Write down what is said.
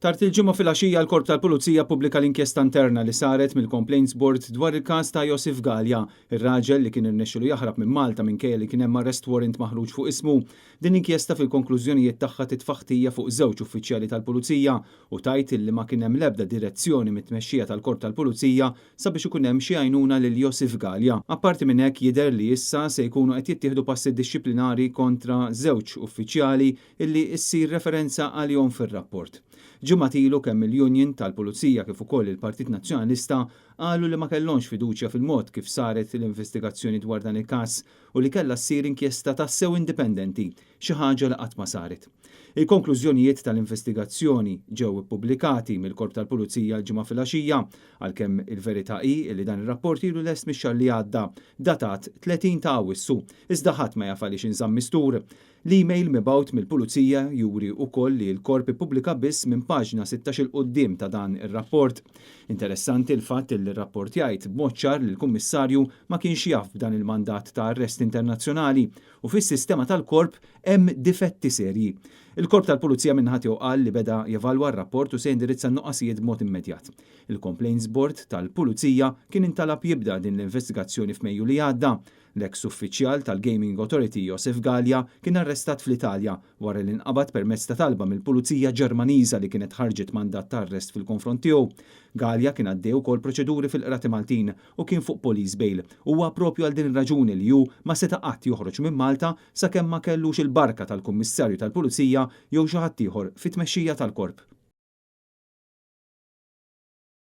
Tard il-Ġimgħa filgħaxija l-Korp tal-Pulizija ppubblika l-inkjesta interna li saret mill-Complaints Board dwar il-każ ta' Iosif Galea, ir-raġel li kien irnexxielu jaħrab minn Malta minkejja li kien hemm arrest warrant maħruġ fuq ismu. Din l-inkjesta fil-konklużjonijiet tagħha titfa' ħtija fuq żewġ uffiċjali tal-Pulizija u tgħid li ma kien hemm l-ebda direzzjoni mit-tmexxija tal-Korp tal-Pulizija sabiex ikun hemm xi għajnuna lil Iosif Galea. Apparti minn hekk jidher li issa se jkunu qed jittieħdu passi dixxiplinari kontra żewġ uffiċjali illi ssir referenza għalihom fir-rapport. Ġimgħat ilu kemm il-Union tal-Pulizija kif ukoll il-Partit Nazzjonalista qalu li ma kellhomx fiduċja fil-mod kif saret l-investigazzjoni dwar dan il-każ u li kellha ssir inkjesta tassew indipendenti, xi ħaġa li qatt ma saret. Il-konklużjonijiet tal-investigazzjoni ġew ippubblikati mill-Korp tal-Pulizija l-Ġimgħa filgħaxija, għalkemm il-verità hi li dan ir-rapport ilu lest mix-xahar li għadda, datat 30 ta' Awwissu, iżda ħadd ma jaf għaliex inżamm mistur. L-email mibgħut mill-Pulizija juri wkoll li l-Korp ippubblika biss minn paġna 16 'il quddiem ta' dan ir-rapport. Interessanti l-fatt li r-rapport jgħid b'mod ċar li l-Kummissarju ma kienx jaf b'dan il-mandat ta' arrest internazzjonali u fis-sistema tal-Korp hemm difetti serji. Il-Korp tal-Pulizija min-naħa tiegħu qal li beda jevalwa r-rapport u se jindirizza n-nuqqasijiet b'mod immedjat. Il-Complaints Board tal-Pulizija kien intalab jibda din l-investigazzjoni f'Mejju li għadda. L-eks uffiċjal tal-Gaming Authority Iosif Galea kien arrestat fl-Italja wara li nqabad permezz ta' talba mill-Pulizija Ġermaniża li kienet ħarġet mandat ta' arrest fil-konfront tiegħu. Galea kien għaddej ukoll proċeduri fil-qrati Maltin u kien fuq police bail. Huwa propju għal din ir-raġuni li hu ma seta' qatt joħroġ minn Malta sakemm ma kellux il-barka tal-Kummissarju tal-Pulizija jew xi ħadd ieħor fit-tmexxija tal-Korp.